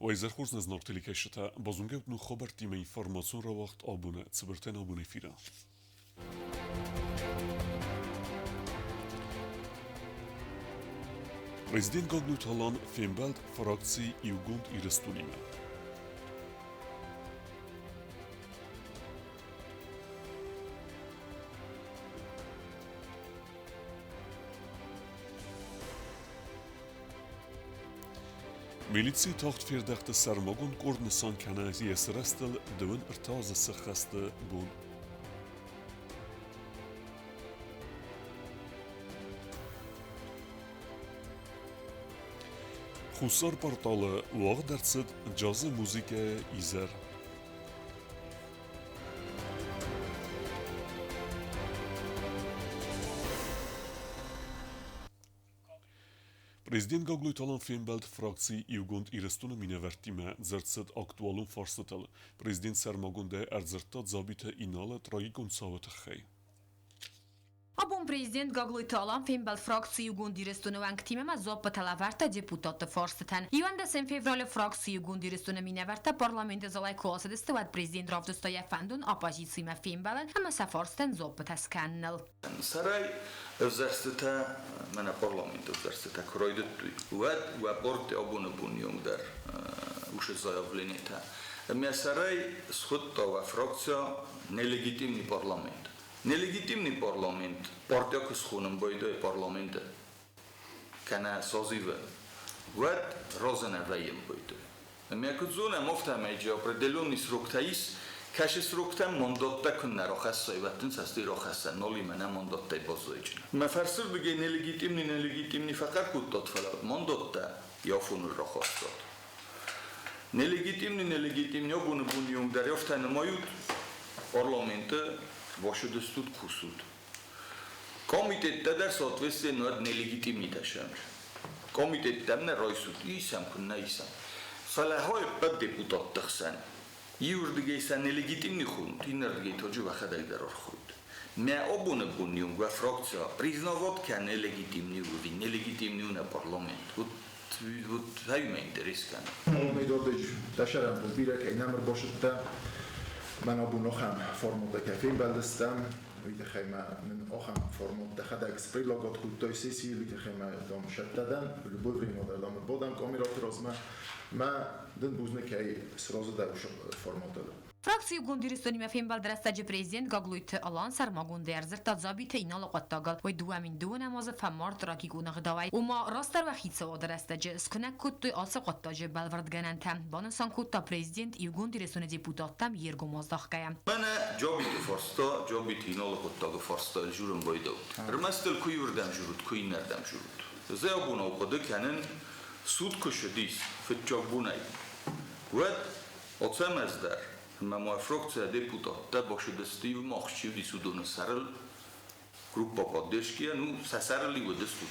Уӕ изӕр хорз, не знаг телекӕсджытӕ! Базонгӕ ут ног хабӕрттимӕ информацион рауагъд абоны цыбыртӕн абон эфиры. Президент Гаглойты Алан фембӕлд фракци Иугонд Ирыстонимӕ. Милицийы тагъд фердӕхты сӕрмагонд къорд нысан кӕны йӕ сырӕзтыл 23 азы сыххӕсты бон. Хуссар порталы уагъд ӕрцыд джазы музыкӕйы изӕр. Президент Гаглойты Алан фембӕлд фракци Иугонд Ирыстоны минӕвӕрттимӕ дзырд цыд актуалон фарстытыл. Президент сӕрмагондӕй ӕрдзырдта Дзабиты Иналы трагикон цауы тыххӕй. Абон президент Гаглойты Алан фембӕлд фракци Иугонд Ирыстоны уӕнгтимӕ ӕмӕ дзуаппытӕ лӕвӕрдта депутатты фарстытӕн. 11 февралы фракци Иугонд Ирыстоны минӕвӕрттӕ парламенты залӕй куы ацыдысты, уӕд президент равдыста йӕ фӕндон оппозициимӕ фембӕлын ӕмӕ сӕ фарстытӕн дзуаппытӕ скӕныныл. Сӕрӕй ӕвзӕрстытӕ, мӕнӕ парламенты ӕвзӕрстытӕ куы райдыдтой, уӕд уӕ къордты абоны боны онг дӕр уыцы заявлениетӕ. Ӕмӕ сӕрӕй схуыдта уӕ фракция нелегитимный парламент. Нелегитимный парламент партия куы схонын байдайы парламенты, кӕнӕ созывы, уӕд разы нӕ вӕййӕм байдайы. Ӕмӕ куыд зонӕм, афтӕмӕй же определенный сроктӕ ис, кӕсы сроктӕм мандаттӕ куыннӕ рахӕссай, уӕд дын цӕстӕй рахӕссӕн нал и мӕнӕ мандаттӕй баззайджын. Мӕ фӕрсырдыгӕй нелегитимный нелегитимный фӕхъӕр кодтат, фӕлӕ мандаттӕ йӕ афоныл рахастат. Нелегитимный нелегитимный абоны боны онг дӕр афтӕ нымайут, парламенты башыдыстут кусут. Комитеттӕ дӕр соответственно уӕд нелегитимнитӕ сӕм. Комитеттӕм нӕ райсут, исӕм, куыннӕ исӕм. Фӕлӕ хо ӕппӕт депутатты хсӕн иуырдыгӕй сӕ нелегитимный хонут, иннӕрдыгӕй тоджы уӕхӕдӕг дӕр ӕрхойут. Мӕ абоны бон онг уӕ фракция признавать кӕны легитимный ӕви нелегитимный у нӕ парламент. Вот вот хай интерес кӕны. Тесерem бирӕ nem ӕрбасыдтӕ. Мӕн абон ахӕм форматӕ фембӕлдыстӕм. Уый тыххӕй мӕ нын ахӕм формат дӕхӕдӕг спредлагать кодтой сессийы, уый тыххӕй мӕ дам сӕттӕ любой время дӕр дам ӕрбадӕм камераты размӕ. Мӕ дын бузныг кӕй сразы дӕ уыцы форматыл. Фракцийы Иугонд Ирыстонимӕ фембӕлды рӕстӕджы президент Гаглойты Алан сӕрмагондӕй ӕрдзырдта Дзабиты Иналы хъуыддагыл. Уый 2002 азы фӕмард трагикон ӕгъдауӕй. Ома, растдӕр уӕ хицауады рӕстӕджы скуынӕг кодтой ацы хъуыддаджы бӕлвырдгӕнӕнтӕ, банысан кодта президент Иугонд Ирыстоны депутаттӕм йе ргом аздахгӕйӕ. Мӕнӕ Джобиты фарста, Джобиты Иналы хъуыддагы фарста журын байдӕут. Ӕрмӕст ыл куы иуырдӕм журут, куы иннӕрдӕм журут. Зӕбонау хъуыды кӕнын, суд куы ссыдис фыццаг бонӕй, уӕд Ацӕмӕз дӕр ӕмӕ ма фракция депутаттӕ бацыдысты иумӕ ахсджиаг уыдоны сӕрыл группа поддержки ну сӕ сӕрыл-иу уыдыстут.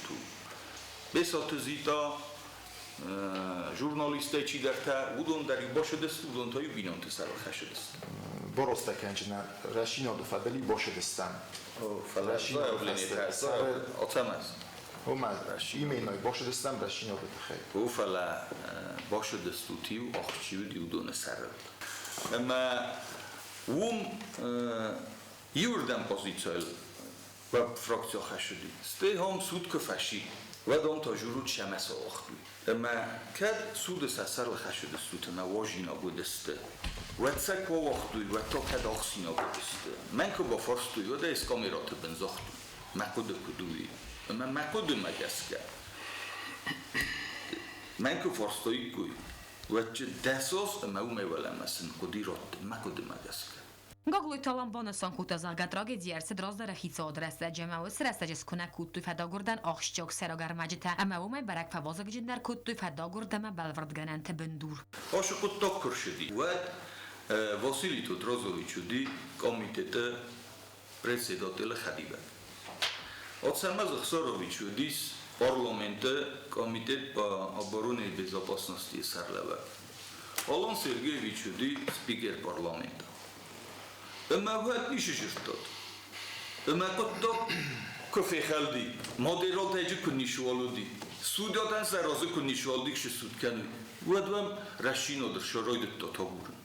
Бесаты Зита, журналисттӕй чидӕртӕ, уыдон дӕр-иу бацыдысты, уыдон та-иу бинонты сӕрыл хӕссыдысты. Борозтӕ кӕнджынӕ рӕсинады фӕдыл бацыдыстӕм. Фӕлӕ Ацӕмӕз. Уымӕ именно бацыдыстӕм рӕсинады тыххӕй. О, фӕлӕ бацыдыстут-иу ахсджиаг уыдоны сӕрыл. Ӕмӕ уым иуырдӕм позицийыл фракция хӕссыди. Стӕй ам суд куы фӕци, уӕд ам та журут сӕмӕ сауагътой. Ӕмӕ кӕд суды сӕ сӕрыл хӕссыдыстут ӕмӕ уазинаг уыдысты, уӕд сӕ куы ауагътой, уӕд та кӕд ахсинаг уыдысты. Мӕн куы бафарстой, уӕд ӕй камераты бын загътой, мӕ хъуыды куыд у, уый. Ӕмӕ мӕ хъуыдымӕ гӕсгӕ, мӕн куы фарстаиккой, уӕд дӕс аз ӕмӕ уымӕй уӕлӕмӕ сын хъуыди радтын мӕ хъуыдымӕ гӕсгӕ. Гаглойты Алан банысан кодта, зӕгъгӕ, трагеди ӕрцыд раздӕры хицауады рӕстӕджы ӕмӕ уыцы рӕстӕджы скуынӕг кодтой фӕдагуырдӕн ахсджиаг сӕйраг ӕрмӕджытӕ ӕмӕ уымӕй бӕрӕг фӕвазыгджындӕр кодтой фӕдагуырд ӕмӕ бӕлвырдгӕнӕнты бындур. Ацы хъуыддаг куы рцыди, уӕд Василий Тотрозович уыди комитеты председателы хӕдивӕг. Ацӕмӕз Ӕхсарович уыдис парламенты комитет по обороне и безопасности сӕргълӕууӕг. Алан Сергеевич уыди спикер парламента. Ӕмӕ уӕд ницы зыдтат. Ӕмӕ хъуыддаг куы фехӕлди, модералтӕджы куы ницыуал уыди, Судьятӕн сӕ разы куы ничиуал ис суд кӕной, уӕд уӕм рӕстдзинад райдыдта агурын.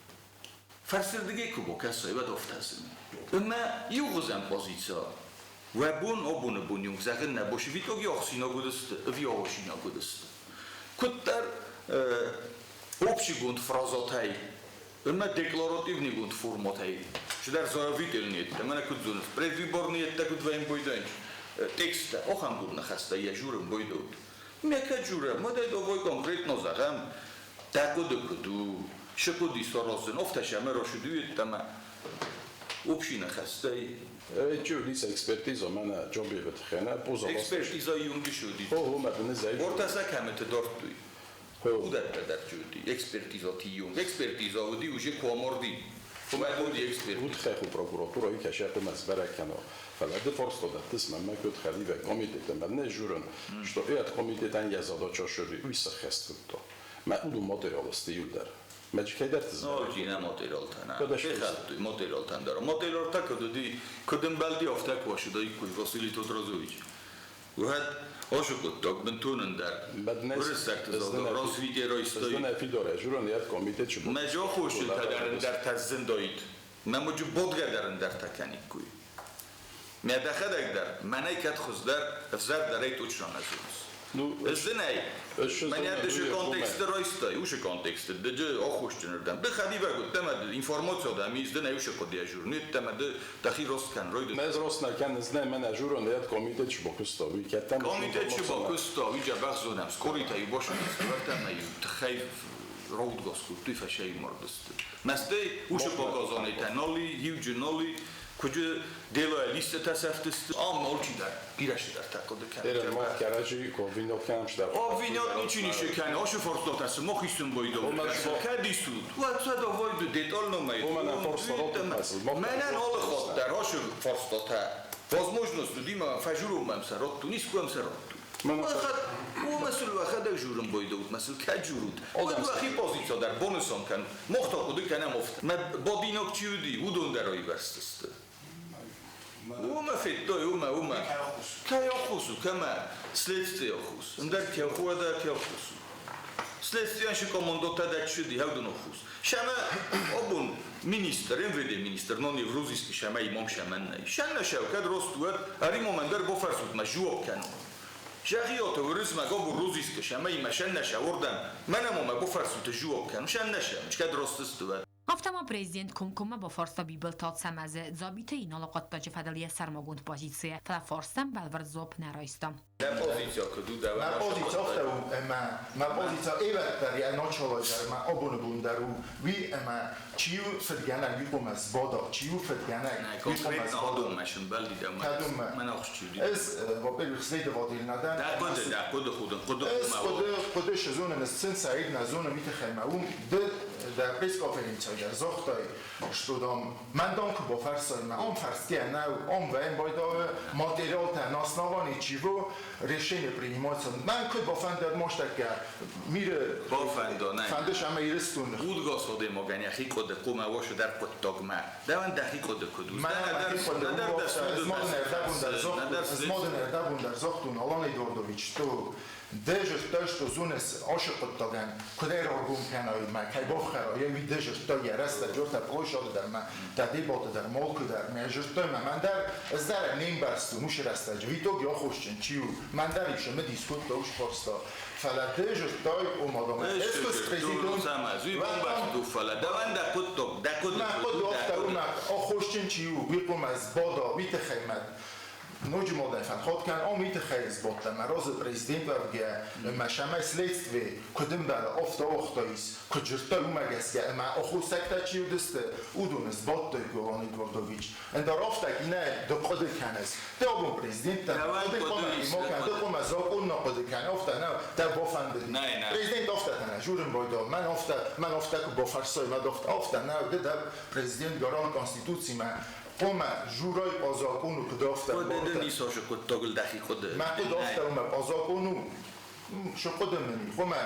Фӕрсырдыгӕй куы бакӕсай, уӕд афтӕ зыны. Ӕмӕ иугъуызӕн позиция уӕ бон абоны бон иу зӕгъын нӕ большевиктаг ӕхсинаг уыдысты ӕви ахсинаг уыдысты. Куыддӕр общегонд фразатӕй ӕмӕ декларативныйгонд форматӕй чидӕр заявительный ӕмӕ куыд зоныс, предвыборный куыд вӕййын бойдайын тексттӕ, ахӕм ныхӕстӕ йӕ журын бойдӕут. Ме кӕд журӕм, уӕд ӕй давай конкретно зӕгъӕм, дӕ хъуыды куыд у, шы хъуыди саразын, афтӕ сӕмӕ рашыду йеддӕмӕ общий ныхӕстӕй. Чуди экспертиза мӕнӕ Джобевы тыххӕй поза. Экспертиза юнги шуди. Хо, мӕ дын зӕй. Ортаса кӕмыты дардтой. Уыдӕттӕ дӕр чуди. Экспертиза тиюнг. Экспертиза уыди уже куаморди. Уыди экспертиза. Уыдхӕху прокуратура кӕсӕху мӕзбӕрӕг кӕна. Фӕлӕ ды фарста дӕттыс мӕнмӕ куыд хӕдивӕг комитетӕн, мӕ не журын, что этот комитетӕн йӕ задача шури уый сӕххӕст кодта. Мӕ уыдон материалысты иуылдӕр. Мӕ кӕйдӕрты Ноджы нӕ материалтӕ нӕ. Фехӕлдтой материалтӕн дӕр. Материалтӕ куыд уыди, куыд ӕмбӕлди, афтӕ куы ашыдаиккой Василий Тодорозович. Уӕд ашы хъуыддаг бынтон ӕндӕр. Уырыссӕгты завод развитие райстой. Ӕз фидорӕ журын йӕ комитет чы. Мӕ жохосджынтӕ дӕр ӕндӕртӕ зындаид. Мӕ моджы бодгӕ дӕр ӕндӕртӕ кӕниккой. Мӕ дӕхӕдӕг дӕр, мӕнӕй кӕд хуыздӕр, ӕвзӕрдӕрӕй точно нӕ зоныс. Ӕз-дын ӕй, мӕнӕ дышы контексты райстай, уышы контексты, дыджы аххосджынырдӕм. Ды хӕдивӕг уыдтӕ мӕ информация дӕм ис, дын ӕй уышы хъуыдыйӕ журын, йеддӕмӕ ды дӕхи рост кӕн, ройды. Мӕ ӕз рост нӕ кӕнын, ӕз нӕ мӕнӕ журын, йӕ комитет чы бакуыста, уый кӕдтӕм. Комитет чы бакуыста, уый дзӕбӕх зонӕм, скоритӕ-иу басыдысты, уӕртӕ мӕ-иу тыххӕй раудгас кодтой, фӕсӕй мардысты. Мӕстӕй уышы показанитӕ нал и, иуджы нал и, куыджы делая листытӕ сӕфтысты. Ам алчидӕр, бирӕ чидӕртӕ хъуыды кӕны. Эрен мах кӕрӕдзи ко обвинять кӕнӕм чидӕр. Обвинять ничи нишы кӕны, ашы фарстатӕ цы мах исын байдау. Кӕд исут? Уӕд сӕ давай ды детально мӕ. Мӕнӕн фарста раттын. Мӕнӕн алы хатт дӕр ашы фарстатӕ возможность уыди мӕ фӕжурон мӕм сӕ раттун, искуы мӕм сӕ раттун. Уымӕ сыл уӕхӕдӕг журын байдаут, мӕ сыл кӕд журут? Уӕд уӕхи позиция дӕр бонысан кӕнут. Мах та хъуыды кӕнӕм афтӕ. Мӕ бадинаг чи уыди, уыдон дӕр аивӕрстысты. Уымӕ федтой, уымӕ, уымӕ. Кӕй аххос у, кӕмӕ? Следствие аххос. Ӕндӕр кӕху ӕдӕр кӕй аххос у. Следствиен ши командотӕ дӕр чи уыди, хӕвдын аххос. Шӕмӕ абон министр, МВД министр, нони в розыске шӕмӕ имам шӕмӕн нӕй. Шӕннӕ шӕв, кӕд рост уӕд, ӕри момент дӕр бофӕрсут мӕ жуап кӕнон. Жӕгъиоты Уырызмӕг абон розыске шӕмӕ имӕ шӕннӕ шӕв ордӕм. Мӕнӕ ма мӕ бофӕрсут жуап кӕнон. Шӕннӕ шӕв, кӕд рост сты уӕд. Афтӕ ма президент комкоммӕ бафарста Бибылты Ацӕмӕзы Дзабиты Иналы хъуыддаджы фӕдыл йӕ сӕрмагонд позицийӕ, фӕлӕ фарстӕн бӕлвырд дзуапп нӕ райста. Дӕ позиция куыд у, дӕ Мӕ позиция афтӕ у, ӕмӕ мӕ позиция эвӕддӕр йӕ начало дӕр, мӕ абоны бон дӕр у, уый ӕмӕ чи у фыдгӕнӕг, уый хъуамӕ сбада, чи у фыдгӕнӕг, уый хъуамӕ Конкретно сбада. адонмӕ сымбӕлди дӕ Кӕдонмӕ? мӕн ахсджи уыди. Ӕз, во-первых, следователь нӕ дӕн. Дӕ хъуыды худын, хъуыды Ӕз хъуымӕ хъуыды хъуыды зонын, ӕз сын саид нӕ зонын, уый тыххӕй мӕ уым ды дӕ пресс-конференцийы дӕр загътай, что дам, мӕн дам куы бафӕрсай, мӕ ам фӕрсгӕ нӕу, ам вӕйын байдауы материалтӕ на основании чего решение принимается. Мӕн куыд бафӕндӕд мастӕккӕ миры Бафӕнда, нӕ. Фӕндыс ӕмӕ Ирыстоны. Удгас адӕймагӕн йӕхи хъуыды хъуамӕ уа дӕр хъуыддагмӕ. Дӕуӕн дӕхи хъуыды куыд у? Мӕнӕ мӕхи хъуыды у афтӕ, ӕз ма дын ӕрдӕбон дӕр загътон, ӕз ма дын ӕрдӕбон дӕр загътон, Алан Эдуардович, что ды зыдтай, что зоныс ашы хъуыддагӕн, куыд ӕй раргом кӕнай мӕ, кӕй бафхӕрай, уый ды зыдтай йӕ рӕстӕджы, ортӕ площады дӕр мӕ, дӕ дебаты дӕр, малкуы дӕр, мӕ зыдтай мӕ, мӕн дӕр, ӕз дӕр не мбӕрстон уышы рӕстӕджы, в итоге аххосджын чи у, мӕн дӕр ис ымыдис кодта уышы фарста. Фӕлӕ ды зыдтай, ома дам, ӕз куыд президент, Уый бамбӕрстон, фӕлӕ дӕуӕн дӕ хъуыддаг, дӕ хъуыды Мӕ куыд хъуыды у, дӕ афтӕ у, хъуыды. мӕ аххосджын чи у, уый хъуамӕ сбада, уый тыххӕй мӕ ноджы ма дӕ фӕлхат кӕн, ам уый тыххӕй сбадтӕн, мӕ разы президент уӕвгӕ, ӕмӕ сӕмӕ следствие куыд ӕмбӕлы, афтӕ уагъта ис, куыд зыдта уымӕ гӕсгӕ, ӕмӕ аххосӕгтӕ чи уыдысты, уыдоны сбадтой Алан Эдуардович. Ӕндӕр афтӕ инӕ ды хъуыды кӕныс. Ды абон президент дӕ, Дӕуӕн хъуыды хъуыды хъуамӕ ис, ма кӕн, ды хъуамӕ закъон хъуыды кӕн, афтӕ нӕ, дӕ бафӕндыди. Нӕ, нӕ. Президент афтӕ нӕ, журын байдал, мӕн афтӕ куы бафӕрсай, мӕ афтӕ нӕ, ды дӕ президент гарант конституцимӕ, хъуамӕ журай по закону куыд афтӕ Хъуыды дын бартӕ. ис ашы хъуыддагыл дӕхи хъуыды. Мӕ хъуыды афтӕ у, мӕ по закону, шы хъуыды мын и, хъуамӕ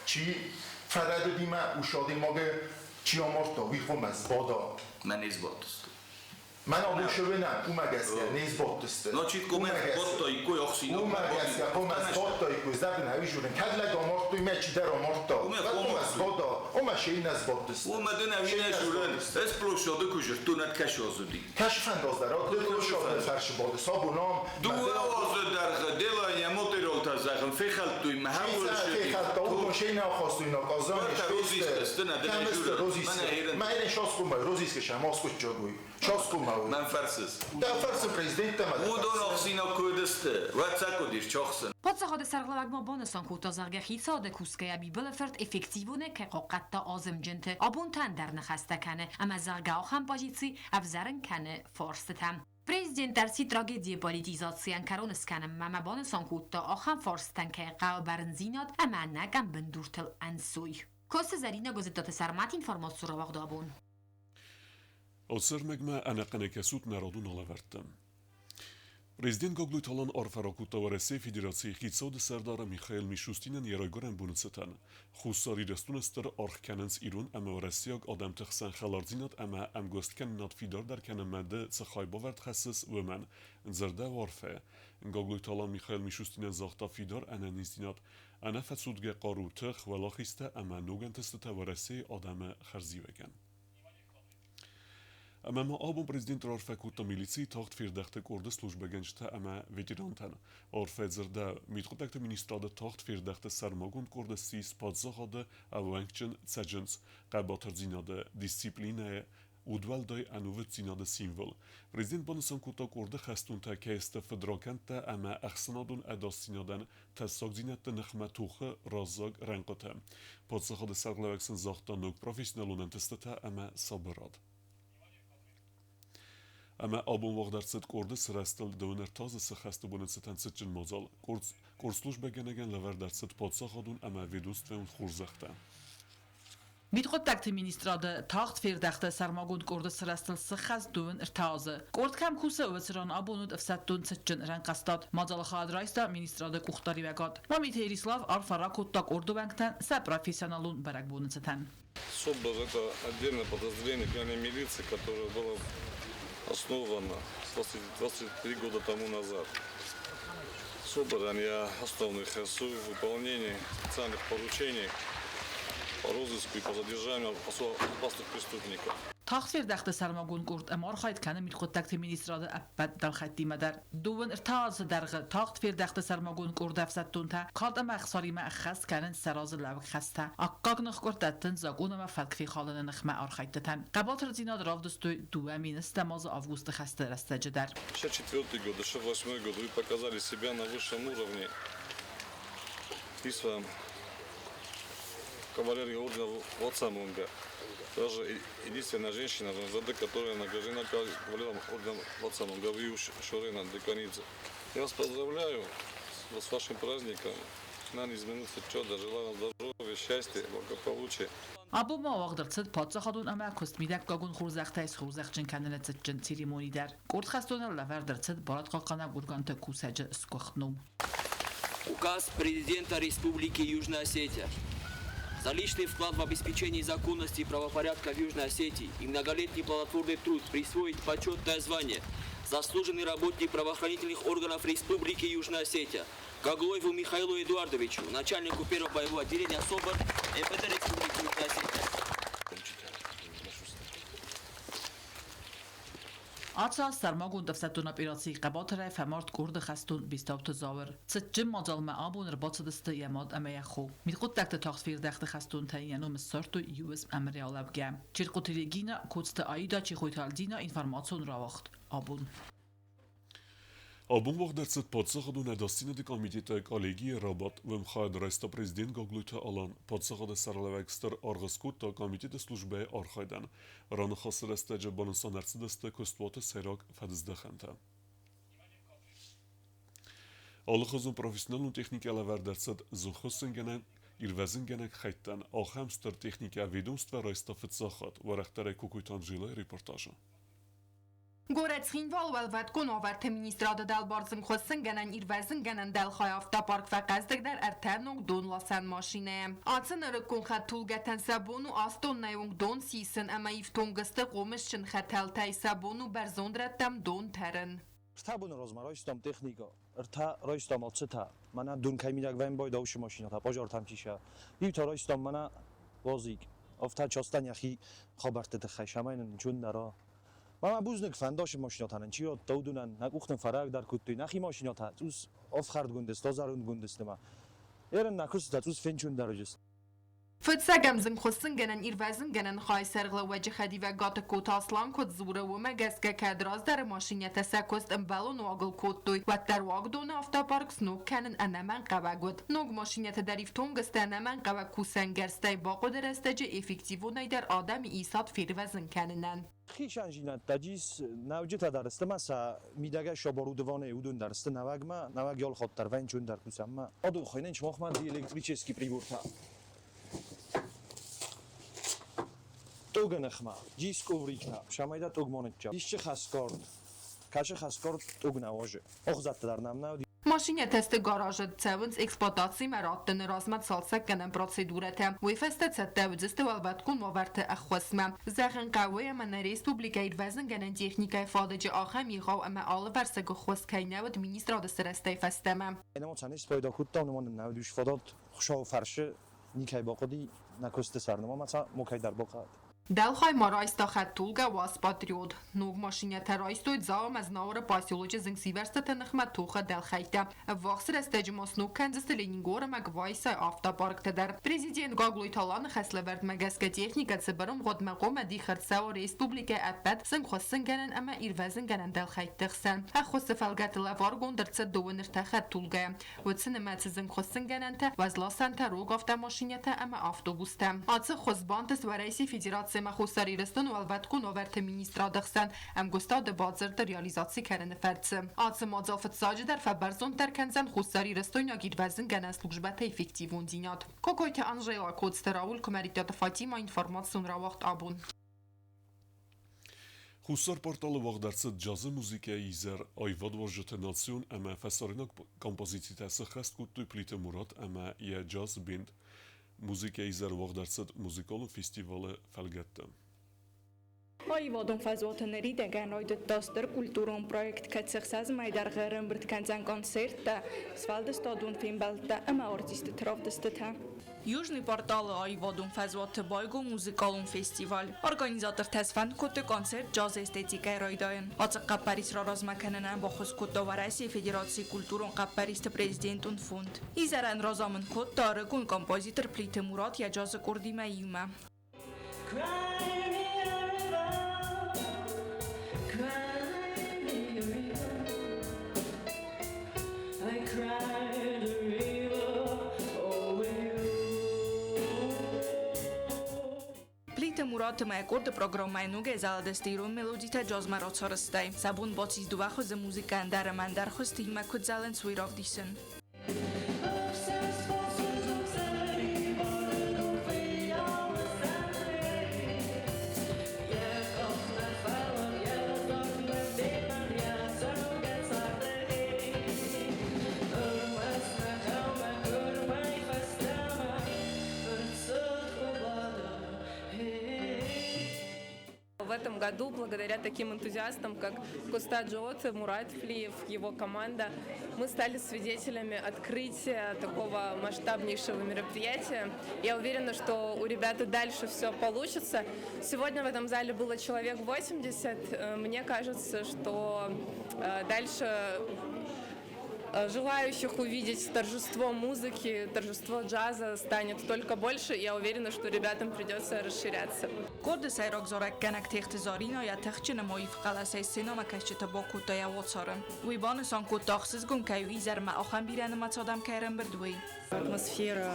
чи фӕрӕдыдимӕ уышы адӕймагы чи амардта, уый хъуамӕ сбада. Мӕ не сбадтысты. Мӕн абон шевенӕн, уымӕ гӕсгӕ не сбадтысты. Значит, Уымӕ гӕсгӕ. бадтаиккой ӕхсинаг. Уымӕ гӕсгӕ хъуамӕ сбадтаиккой, зӕгъын ӕви журын. Кӕд лӕг амардтой, мӕ чидӕр амардта, Уымӕ уӕд хъуамӕ хъуамӕ сбада, ома се нӕ сбадтысты. Уымӕ дын ӕви нӕ журын. Ӕз площады куы зыдтон, ӕд кӕсазыди. Кӕсы фӕндаз дӕр, ды площады фӕрсы бады, сабонам. Дыууӕ азы дӕргъы делание материалтӕ зӕгъын фехӕлдтой мӕ хӕуылсыди. Фехӕлдта, уыдон се нӕ ахастой наказание. Мӕ шаскумай, розиски шам аскутчагуй. Шаскумай. Мӕн фӕрсыс. Дӕ фӕрсы президенттӕ мӕ. Уыдон ӕхсинаг куы уыдысты, уӕд сӕ куыд ис чохсын. Паддзахады сӕргълӕууӕг ма банысан кодта, зӕгъгӕ, хицауады кусгӕйӕ Бибылы-фырт эффективонӕй кӕй хъахъхъӕдта азымджынты, абон та ӕндӕр ныхӕстӕ кӕны ӕмӕ, зӕгъгӕ, ахӕм позици ӕвзӕрын кӕны фарстытӕ. Президент ӕрсидт трагедийы политизацийӕн кӕрон скӕнынмӕ ӕмӕ банысан кодта, ахӕм фарстытӕн кӕй хъӕуы бӕрндзинад ӕмӕ ӕнӕкъӕм бындуртыл ӕнцой. Косы Зӕринӕ, Гуызыттаты Сӕрмӕт, информацион рауагъд «Абон». Ӕрмӕгмӕ ӕнӕхъӕнӕй кӕсут народон алӕвӕрдты. Президент Гаглойты Алан арфӕ ракодта Уӕрӕсейы Федерацийы хицауады сӕрдар Михаил Мишустинӕн йӕ райгуырӕн боны цытӕн. Хуссар Ирыстоны стыр аргъ кӕнынц ирон ӕмӕ уӕрӕсейаг адӕмты хсӕн хӕлардзинад ӕмӕ ӕмгуысткӕнынад фидардӕр кӕнынмӕ ды цы хайбавӕрд хӕссыс, уымӕн. Дзырдӕуы арфӕйы. Гаглойты Алан Михаил Мишустинӕн загъта фидар ӕнӕниздзинад, ӕнӕфӕцудгӕ хъару, тых, уӕлахизтӕ ӕмӕ ног ӕнтыстытӕ Уӕрӕсейы адӕмы хӕрзиуӕгӕн. Ӕмӕ ма абон президент раарфӕ кодта милицийы тагъд фердӕхты къорды службӕгӕнджытӕ ӕмӕ ветерантӕн. Арфӕ дзырдӕуы, мидхъуыддӕгты министрады тагъд фердӕхты сӕрмагонд къорды ссис паддзахады ӕууӕнкджын цӕджындз, хъӕбатырдзинады, дисциплинӕйы, удуӕлдай ӕнувыддзинады символ. Президент банысан кодта, къорды хӕстонтӕ кӕй сты фыдракӕндтӕ ӕмӕ ӕхсӕнадон ӕдасдзинадӕн тӕссагдзинӕдты ныхмӕ тохы раззаг рӕнхъытӕ. Паддзахады сӕргълӕууӕг сын загъта ног профессионалон ӕнтыстытӕ ӕмӕ сабырад. Ӕмӕ абон уагъд ӕрцыд къорды сырӕзтыл 23 азы сыххӕсты боны цытӕн цытджын мадзал. Къорд службӕгӕнӕгӕн лӕвӕрд ӕрцыд паддзахадон ӕмӕ ведомствӕйон хорзӕхтӕ. Мидхъуыддӕгты министрады тагъд фердӕхты сӕрмагонд къорды сырӕзтыл сыххӕст 23 азы. Къорд кӕм кусы, уыцы ран абон уыд ӕфсӕддон цытджын рӕнхъастад. Мадзалы хайад райста министрады къухдариуӕгад. Мамиты Эрислав арфӕ ракодта къорды уӕнгтӕн сӕ профессионалон бӕрӕгбоны цытӕн. СОБР – это отдельное подразделение криминальной милиции, которое было основано 23 года тому назад. СОБР я основных в выполнении специальных поручений по розыску и по задержанию особо опасных преступников. Тагъд фердӕхты сӕрмагонд къорд ӕмархайд кӕны мидхъуыддӕгты министрады ӕппӕт дӕлхӕйттимӕ дӕр. 23 азы дӕргъы тагъд фердӕхты сӕрмагонд къорды ӕфсӕддонтӕ кад ӕмӕ ӕхсаримӕ ӕххӕст кӕнынц сӕ разылӕууӕг хӕстӕ. Аккаг ныхкъуырд дӕттынц закъон ӕмӕ фӕтк фехалыны ныхмӕ архӕйдтытӕн. Хъӕбатырдзинад равдыстой 2010 азы августы хӕсты рӕстӕджы дӕр. 64 год, 68 год вы показали себя на высшем уровне. И с кавалерии ордена Вацамунга. Даже единственная женщина в МВД, которая награждена кавалером ордена Вацамунга, Шорина Деканидзе. Я вас поздравляю с вашим праздником. На измениться чудо. Желаю вам здоровья, счастья, благополучия. Абон ма уагъд ӕрцыд паддзахадон ӕмӕ куыстмидӕггагон хорзӕхтӕй схорзӕхджын кӕныны цытджын церемони дӕр. Къорд хӕстонӕн лӕвӕрд ӕрцыд барадхъахъхъӕнӕг органты кусӕджы сгуыхт ном. Указ президента Республики Южная Осетия. За личный вклад в обеспечение законности и правопорядка в Южной Осетии и многолетний плодотворный труд присвоить почетное звание заслуженный работник правоохранительных органов Республики Южная Осетия Гаглоеву Михаилу Эдуардовичу, начальнику первого боевого отделения СОБР МВД Республики Южная Осетия. Ацы аз сӕрмагонд ӕфсӕддон операцийы хъӕбатырӕй фӕмард къорды хӕстон Бестауты Зауыр. Цытджын мадзалмӕ абон ӕрбацыдысты йӕ мад ӕмӕ йӕ хо. Мидхъуыддӕгты тагъд фердӕхты хӕстонтӕн йӕ ном ссардтой иу уысм ӕмырӕй алӕугӕ. Черкъуты Регина, Коцты Аида, Чехойты Альдина, информацион рауагъд «Абон». Абон уагъд ӕрцыд паддзахадон ӕдасдзинады комитеты коллегийы рабадт. Уым хайад райста президент Гаглойты Алан. Паддзахады сӕргълӕууӕг стыр аргъ скодта комитеты службӕйы архайдӕн. Раныхасы рӕстӕджы банысан ӕрцыдысты куыстуаты сӕйраг фӕдыздӕхӕнтӕ. Алыхуызон профессионалон техникӕ лӕвӕрд ӕрцыд зынгхуыссынгӕнӕн ирвӕзынгӕнӕг хӕйттӕн. Ахӕм стыр техникӕ ведомство райста фыццаг хатт. Уӕрӕхдӕрӕй Кокойты Анжелӕйы репортажы. Горӕт Цхинвалы Уӕлвӕткон уавӕрты министрады дӕлбар зынгхуыссынгӕнӕн ирвӕзынгӕнӕн дӕлхай автопарк фӕхъӕздыгдӕр ӕртӕ ног донласӕн машинӕйӕ. Ацы нырыккон хӕдтулгӕтӕн сӕ бон у 8 тоннӕйы онг дон сисын ӕмӕ ифтонг сты хъомысджын хӕтӕлтӕй, сӕ бон у бӕрзонд рӕттӕм дон тӕрын. Ртӕ боны размӕ райстам техникӕ, ӕртӕ райстам ацытӕ, мӕнӕ дун кӕй мидӕг вӕмбай даусы машинӕтӕ, пожартӕм чи сӕ. Иутӕ райстам мӕнӕ УАЗик, афтӕ частӕн йӕхи хабӕртты тыххӕй, цӕмӕй нын ничи уындӕра. Мӕ бузныг фӕндашы машинӕтӕ нын чи радта, уыдонӕн нӕ къух нын фӕрагдӕр кодтой, нӕхи машинӕтӕ цъус ӕфхӕрдгонд сты, азарондгонд сты ма. Ерын нӕ куыстытӕ цъус фенчондӕр уыдзысты. Фыццӕгӕм зынгхуыссынгӕнӕн-ирвӕзынгӕнӕн хайы сӕргълӕууӕджы хӕдивӕг Гатыгкоты Аслан куыд дзуры, уымӕ гӕсгӕ кӕд раздӕры машинӕтӕ сӕ куыст ӕмбӕлон уагыл кодтой, уӕддӕр уагдоны автопарк сног кӕнын ӕнӕмӕнгхъӕуӕг уыд. Ног машинӕтӕ дӕр ифтонг сты ӕнӕмӕнгхъӕуӕг кусӕнгӕрзтӕй бахъуыды рӕстӕджы эффективонӕй дӕр адӕмы исад фервӕзын кӕнынӕн. Хицӕндзинӕдтӕ ис, нӕуджытӕ дӕр сты ма сӕ мидӕгӕй оборудование уыдон дӕр сты нӕуӕгмӕ, нӕуӕг ялхатт дӕр вӕнчон дӕр кусӕнмӕ. Адон хуыйнынц махмӕ электрический прибортӕ. Тъогы ныхмӕ, дис ковриктӕ, цӕмӕй дӕ тъог ма ныццӕва. Исчи хӕсгард, кӕсы хӕсгард тъог нӕ уарзы. Ӕхцатӕ дӕр нӕм нӕ уыди. Машинӕтӕ сты гаражы, цӕуынц эксплуатацимӕ раттыны размӕ цалцӕггӕнӕн процедурӕтӕ. Уый фӕстӕ цӕттӕ уыдзысты уӕлвӕткон уавӕрты ӕххуысмӕ. Зӕгъын хъӕуы, ӕмӕ нӕ республикӕйы ирвӕзынгӕнӕн техникӕйы фадыджы ахӕм егъау ӕмӕ алывӕрсыг ӕххуыс кӕй нӕ уыд министрады сырӕзтӕй фӕстӕмӕ. Нӕ не спайда кодтам, нымӕ нын нӕ уыдис фадат Хуыцауы фӕрсы никӕй бахъуыди, нӕ куысты сӕр нымӕ ма мокӕй дӕр бахъӕд. Дӕлхай ма райста хӕдтулгӕ УАЗ «Патриот». Ног машинӕтӕ райстой Дзау ӕмӕ Знауыры поселочы зынгсивӕрзтыты ныхмӕ тохы дӕлхӕйттӕ. Ӕввахс рӕстӕджы ма сног кӕндзысты Ленингор ӕмӕ Гвайсайы автопарктӕ дӕр. Президент Гаглойты Аланы хӕслӕвӕрдмӕ гӕсгӕ техникӕ цыбыр ӕмгъуыдмӕ хъуамӕ дих ӕрцӕуа республикӕйы ӕппӕт зынгхуыссынгӕнӕн ӕмӕ ирвӕзынгӕнӕн дӕлхӕйтты хсӕн. Ӕххуысы фӕлгӕты лӕваргонд ӕрцыд дыууын ӕртӕ хӕдтулгӕйы. Уыцы нымӕцы зынгхуыссынгӕнӕнтӕ, уӕзласӕнтӕ, рог автомашинӕтӕ ӕмӕ автобустӕ. Ацы хуыз бантыст Уӕрӕсейы Федераци ӕмӕ Хуссар Ирыстоны уӕлвӕткон уавӕрты министрады хсӕн ӕмгуыстады бадзырды реализаци кӕныны фӕрцы. Ацы мадзал фыццаджыдӕр фӕбӕрзонддӕр кӕндзӕн хуссарирыстойнаг ирвӕзынгӕнӕн службӕты эффективондзинад. Кокойты Анжела, Коцты Рауль, Куымӕридтаты Фатима, информацион рауагъд абон. Хуссар порталы уагъд ӕрцыд джазы музыкӕйы изӕр аивадуарзджыты национ ӕмӕ фӕсарӕйнаг композицитӕ сӕххӕст кодтой Плиты Мурат ӕмӕ йӕ джаз-бенд. Музыкӕйы изӕр уагъд ӕрцыд музыкалон фестивалы фӕлгӕтты. Аивадон фӕзуаты ныридӕгӕн райдыдта стыр культурон проект, кӕцы ӕхсӕз мӕйы дӕргъы ӕрӕмбырд кӕндзӕн концерттӕ, сфӕлдыстадон фембӕлдтӕ ӕмӕ артистты равдыстытӕ. Южный порталы аивадон фӕзуаты байгом музыкалон фестиваль. Организатортӕ сфӕнд кодтой концерт джазы эстетикӕйы райдайын. Ацы хъӕппӕрис раразмӕ кӕнынӕн баххуыс кодта Уӕрӕсейы Федерацийы культурон хъӕппӕристы президентон фонд. Изӕрӕн разамынд кодта ӕрыгон композитор Плиты Мурат йӕ джазы къордимӕ иумӕ. Плиты Мураты мӕ къорды программӕйы ногӕй зӕлыдысты ирон мелодитӕ джазмӕ рацарӕзтӕй. Сӕ бон бацис дыууӕ хуызы музыкӕ ӕндӕр ӕмӕ ӕндӕр хуызтимӕ куыд зӕлынц, уый равдисын. В этом году, благодаря таким энтузиастам, как Коста Джот, Мурат Флиев, его команда, мы стали свидетелями открытия такого масштабнейшего мероприятия. Я уверена, что у ребят и дальше все получится. Сегодня в этом зале было человек 80. Мне кажется, что дальше желающих увидеть торжество музыки, торжество джаза станет только больше. Я уверена, что ребятам придется расширяться. Къорды сӕйраг зарӕггӕнӕг Техты Зарина йӕ тыхджын ӕмӕ аив хъӕлӕсӕй сценӕмӕкӕсджыты бакодта йӕ уацары. Уый банысан кодта, ӕхсызгон кӕй у изӕрмӕ ахӕм бирӕнымӕц адӕм кӕй ӕрӕмбырд, уый. Атмосфера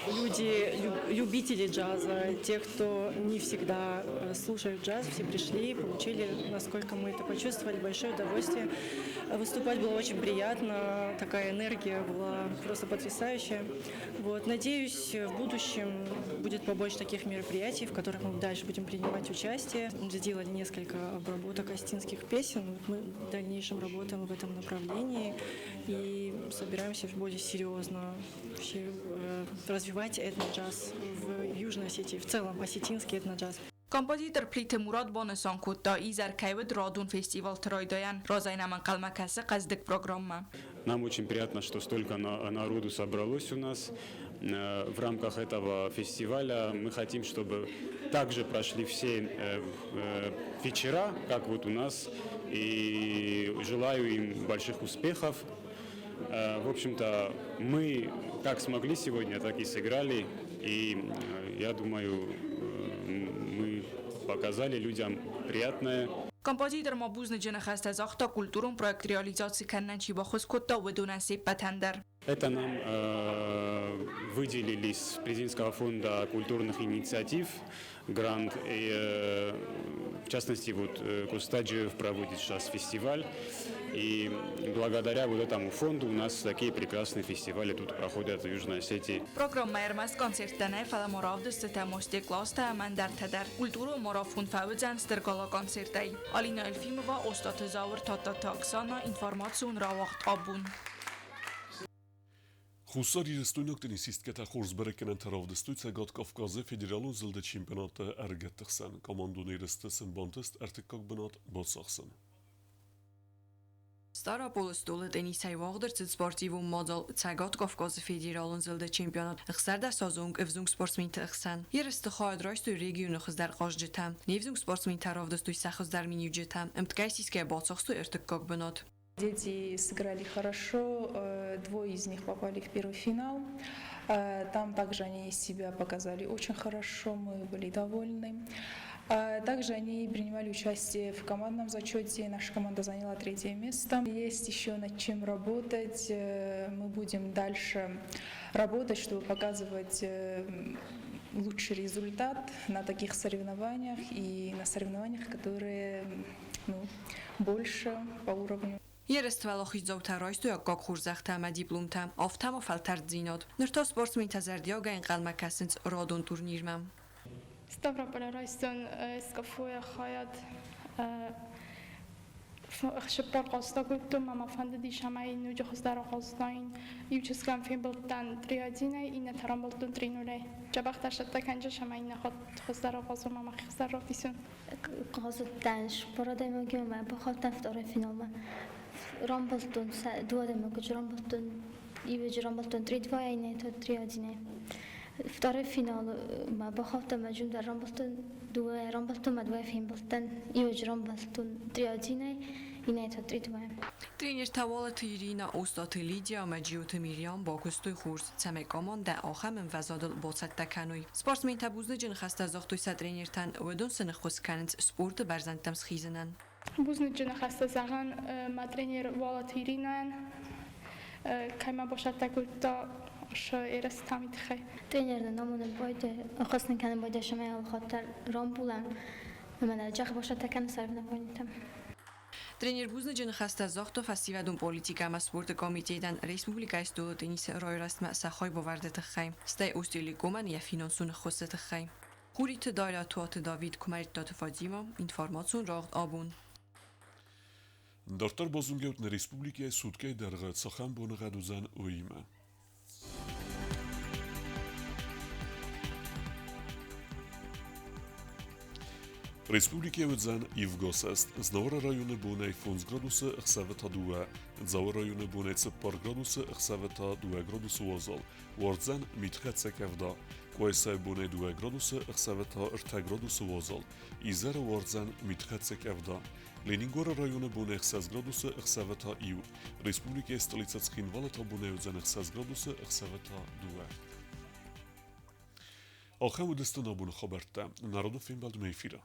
Люди, любители джаза, те, кто не всегда слушают джаз, все пришли и получили, насколько мы это почувствовали, большое удовольствие. Выступать было очень приятно, такая энергия была просто потрясающая. Вот, надеюсь, в будущем будет побольше таких мероприятий, в которых мы дальше будем принимать участие. Сделали несколько обработок остинских песен. Вот мы в дальнейшем работаем в этом направлении и собираемся более серьезно вообще развивать этноджаз в Южной Осетии, в целом осетинский этноджаз. Композитор Плиты Мурат банысан кодта, изӕр кӕй уыд радон фестивалты райдайӕн, разӕй нӕм ӕнхъӕлмӕ кӕсы хъӕздыг программӕ. Нам очень приятно, что столько народу собралось у нас. В рамках этого фестиваля мы хотим, чтобы также прошли все вечера, как вот у нас, и желаю им больших успехов. В общем-то, мы как смогли сегодня, так и сыграли, и я думаю, мы показали людям приятное. Композитор ма бузныджы ныхӕстӕ загъта, культурон проект реализаци кӕнынӕн чи баххуыс кодта, уыдонӕн се ппӕтӕн дӕр. Это нам выделили с Президентского фонда культурных инициатив грант. И, в частности, вот Костаджиев проводит сейчас фестиваль. И благодаря вот этому фонду у нас такие прекрасные фестивали тут проходят в Южной Осетии. Программӕ ӕрмӕст концерттӕ нӕ, фӕлӕ ма равдыстытӕ, мастер-класстӕ ӕмӕ ӕндӕртӕ дӕр. Культурон марафон фӕуыдзӕн стыр гала-концертӕй. Алина Елфимова, Остъаты Зауыр, Тадтаты Оксана, информацион рауагъд Абон. Хуссарирыстойнаг теннисисткӕтӕ хорз бӕрӕггӕнӕнтӕ равдыстой Цӕгат Кавказы федералон зылды чемпионаты ӕрыгӕтты хсӕн. Командон ерысты сын бантыст ӕртыккаг бынат бацахсын. Стъараполы стъолы теннисӕй уагъд ӕрцыд спортивон мадзал Цӕгат Кавказы федералон зылды чемпионат 16 азы онг ӕвзонг спортсменты ӕхсӕн. Ерысты хайад райстой регионы хуыздӕр хъазджытӕ. Не взонг спортсментӕ равдыстой сӕ хуыздӕр миниуджытӕ. Ӕмткӕй сисгӕйӕ бацахстой ӕртыккаг бынат. Дети сыграли хорошо, двое из них попали в первый финал. Там также они себя показали очень хорошо, мы были довольны. Также они принимали участие в командном зачете, наша команда заняла третье место. Есть еще над чем работать, мы будем дальше работать, чтобы показывать лучший результат на таких соревнованиях и на соревнованиях, которые, ну, больше по уровню. Ерысты уӕлахиздзаутӕ райстой аккаг хорзӕхтӕ ӕмӕ дипломтӕ, афтӕ ма фӕлтӕрддзинад. Ныр та спортсментӕ зӕрдиагӕй ӕнхъӕлмӕ кӕсынц радон турнирмӕ. Ставрополы райстон СКФУ-йы хайад цыппар хъазты акодтон, ӕмӕ мӕ фӕндыдис, ӕмӕ ноджы хуыздӕр ахъазыдаин. Иу чызгӕн фембылдтӕн 3-1-ӕй, иннӕтӕ рамбылдтон 3-0-ӕй. Джӕбӕхтӕ сцӕттӕ кӕнджыс ӕмӕ иннӕ хатт хуыздӕр ахъазон ӕмӕ мӕхи хуыздӕр равдисон. Хъазыдтӕн цыппар адӕймагимӕ ӕмӕ бахаудтӕн второй финалмӕ. Рамбылдтон дыууӕ адӕймаджы рамбылдтон, иуӕджы рамбылдтон 3-2-йӕ, иннӕ та 3-1-ӕй. Второй финалы ма бахаудтӕн ӕмӕ дӕр рамбылдтон, дыууӕ рамбылдтон ӕмӕ дыууӕ фембылдтӕн. Иуӕджы рамбылдтон 3-1-ӕй, иннӕ та 3-2-йӕ. Тренертӕ Уалыты Ирина, Остъаты Лидия ӕмӕ Джиоты Мириам бакуыстой хорз, цӕмӕй командӕ ахӕм ӕмвӕзадыл бацӕттӕ кӕной. Спортсментӕ бузныджы ныхӕстӕ загътой сӕ тренертӕн, уыдон сын ӕххуыс кӕнынц спорты бӕрзӕндтӕм схизынӕн. Бузныджы ныхӕстӕ зӕгъӕн мӕ тренер Уалыты Иринайӕн, кӕй мӕ бацӕттӕ кодта ерыстӕм тыххӕй. Тренер нын амонын байдайы, ӕххуыс нын кӕнын байдайы, цӕмӕй алыхатт дӕр рамбулӕм ӕмӕ нӕ джах бацӕттӕ кӕны соревнованийтӕм. Тренер бузныджы ныхӕстӕ загъта фӕсивӕдон политикӕ ӕмӕ спорты комитетӕн республикӕйы стъолы теннисы райрӕзтмӕ сӕ хайбавӕрды тыххӕй, стӕй Остелеком-ӕн йӕ финансон ӕххуысы тыххӕй. Хуриты Дарья, Туаты Давид, Куымӕридтаты Фатимӕ, информацион рауагъд Абон. Дарддӕр базонгӕут нӕ республикӕйы суткӕйы дӕргъы цахӕм боныгъӕд уыдзӕн, уыимӕ. Республикӕйы уыдзӕн ивгӕсӕст. Знауыры районы бонӕй 5 градусы, ӕхсӕвы та 2. Дзауы районы бонӕй 4 градусы, ӕхсӕвы та 2 градусы уазал. Уардзӕн митхӕццӕ къӕвда. Къуайсайы бонӕй 2 градусы, ӕхсӕвы та 3 градусы уазал. Изӕры уардзӕн митхӕццӕ къӕвда. Ленингоры районы бонӕй 6 градусы, ӕхсӕвы та 1. Республикӕйы столицӕ Цхинвалы та бонӕй уыдзӕн 6 градусы, ӕхсӕвы та 2. Ахӕм уыдысты нӕ абоны хабӕрттӕ. Народон фембӕлдмӕ эфиры.